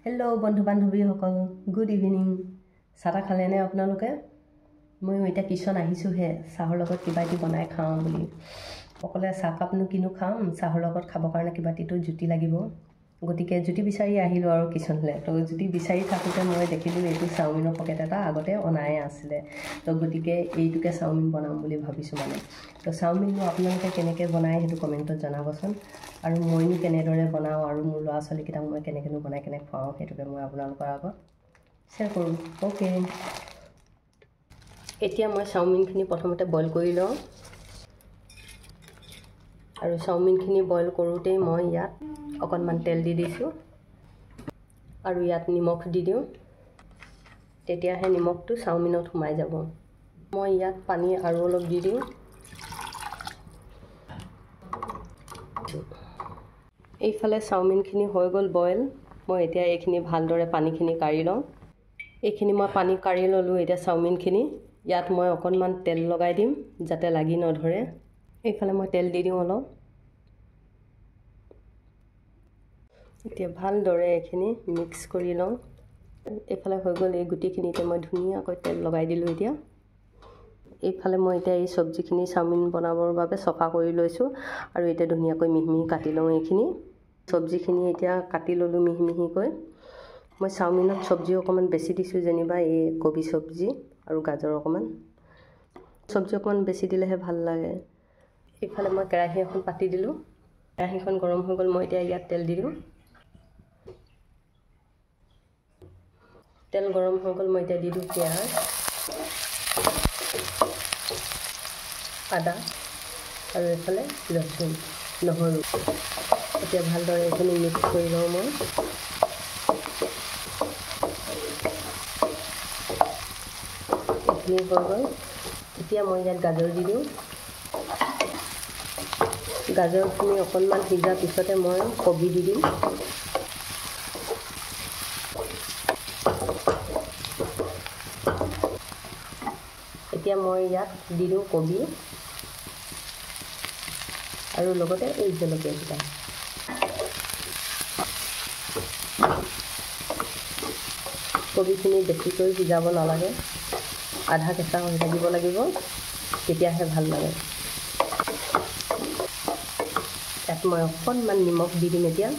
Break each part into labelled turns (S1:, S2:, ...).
S1: Hello' বন্ধু বান্ধৱীসকল, good evening. চাহ তাহ খালেনে আপোনালোকে? ময়ো এতিয়া কিচন আহিছোঁহে, চাহৰ লগত কিবা এটি বনাই খাওঁ বুলি। অকলে চাহকাপনো কিনো খাম, চাহৰ লগত খাবৰ কাৰণে কিবা এটিতো জুতি লাগিব। গতিকে জুতি বিচাৰি আহিলোঁ আৰু কিচনলৈ। তো জুতি বিচাৰি থাকোঁতে মই দেখিলোঁ এইটো চাওমিনৰ পকেট এটা আগতে অনাই আছিলে। তো গতিকে এইটোকে চাওমিন বনাম বুলি ভাবিছোঁ মানে। তো চাওমিননো আপোনালোকে কেনেকৈ বনায় সেইটো কমেণ্টত জনাবচোন, আৰু মইনো কেনেদৰে বনাওঁ আৰু মোৰ ল'ৰা ছোৱালীকেইটাক মই কেনেকৈনো বনাই কেনে খুৱাওঁ সেইটোকে মই আপোনালোকৰ আগত শ্বেয়াৰ কৰোঁ। অ'কে, এতিয়া মই চাওমিনখিনি প্ৰথমতে বইল কৰি লওঁ। আৰু চাওমিনখিনি বইল কৰোঁতেই মই ইয়াত অকণমান তেল দি দিছোঁ আৰু ইয়াত নিমখ দি দিওঁ, তেতিয়াহে নিমখটো চাওমিনত সোমাই যাব। মই ইয়াত পানী আৰু অলপ দি দিওঁ। এইফালে চাওমিনখিনি হৈ গ'ল বইল। মই এতিয়া এইখিনি ভালদৰে পানীখিনি কাঢ়ি লওঁ। এইখিনি মই পানী কাঢ়ি ল'লোঁ। এতিয়া চাওমিনখিনি ইয়াত মই অকণমান তেল লগাই দিম যাতে লাগি নধৰে। এইফালে মই তেল দি দিওঁ অলপ। এতিয়া ভালদৰে এইখিনি মিক্স কৰি লওঁ। এইফালে হৈ গ'ল। এই গোটেইখিনিতে মই ধুনীয়াকৈ তেল লগাই দিলোঁ। এতিয়া এইফালে মই এতিয়া এই চব্জিখিনি চাওমিন বনাবৰ বাবে চফা কৰি লৈছোঁ আৰু এতিয়া ধুনীয়াকৈ মিহি মিহি কাটি লওঁ। এইখিনি চব্জিখিনি এতিয়া কাটি ল'লোঁ মিহি মিহিকৈ। মই চাওমিনত চব্জি অকণমান বেছি দিছোঁ, যেনিবা এই কবি চব্জি আৰু গাজৰ অকণমান। চব্জি অকণমান বেছি দিলেহে ভাল লাগে। এইফালে মই কেৰাহী এখন পাতি দিলোঁ। কেৰাহীখন গৰম হৈ গ'ল। মই এতিয়া ইয়াত তেল দি দিওঁ। তেল গৰম হৈ গ'ল। মই এতিয়া দি দিওঁ পিঁয়াজ, আদা আৰু এইফালে ৰচুন, নহৰু। এতিয়া ভালদৰে এইখিনি মিক্স কৰি লওঁ মই। এইখিনি হৈ গ'ল। এতিয়া মই ইয়াত গাজৰ দি দিওঁ। গাজৰখিনি অকণমান সিজাৰ পিছতে মই কবি দি দিম। এতিয়া মই ইয়াত দি দিওঁ কবি আৰু লগতে এই জলকীয়াকেইটা। কবিখিনি বেছিকৈ সিজাব নালাগে, আধা কেঁচা হৈ থাকিব লাগিব, তেতিয়াহে ভাল লাগে। ইয়াত মই অকণমান নিমখ দি দিম। এতিয়া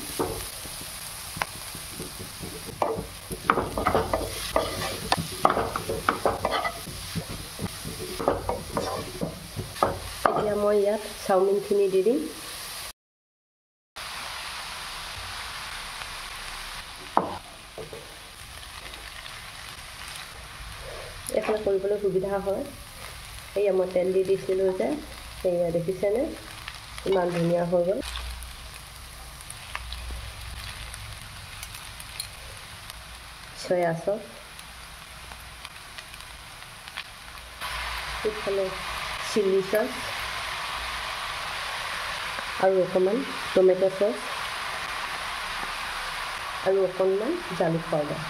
S1: মই ইয়াত চাওমিনখিনি দি দিম। এইফালে কৰিবলৈ সুবিধা হয়। সেয়া মই তেল দি দিছিলোঁ যে, সেয়া দেখিছেনে ইমান ধুনীয়া হৈ গ'ল। চয়া চচ, এইফালে চিলি চচ আৰু অকণমান টমেট' চচ আৰু অকণমান জালুক পাউডাৰ।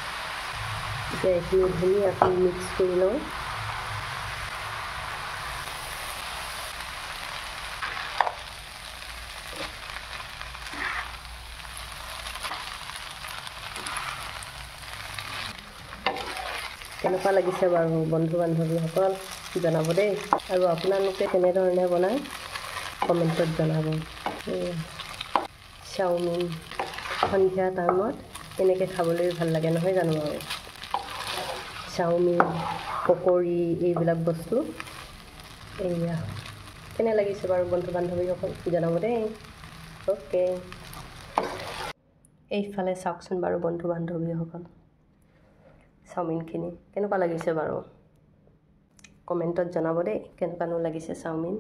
S1: এতিয়া এইখিনি ধুনীয়াকৈ মিক্স কৰি লওঁ। কেনেকুৱা লাগিছে বাৰু বন্ধু বান্ধৱীসকল জনাব দেই, আৰু আপোনালোকে কেনেধৰণে বনায় কমেণ্টত জনাব। চাওমিন সন্ধিয়া টাইমত এনেকৈ খাবলৈ ভাল লাগে নহয় জানো? আৰু চাওমিন, পকৰি এইবিলাক বস্তু। এয়া কেনে লাগিছে বাৰু বন্ধু বান্ধৱীসকল জনাব দেই। অ'কে, এইফালে চাওকচোন বাৰু বন্ধু বান্ধৱীসকল, চাওমিনখিনি কেনেকুৱা লাগিছে বাৰু কমেণ্টত জনাব দেই, কেনেকুৱানো লাগিছে চাওমিন।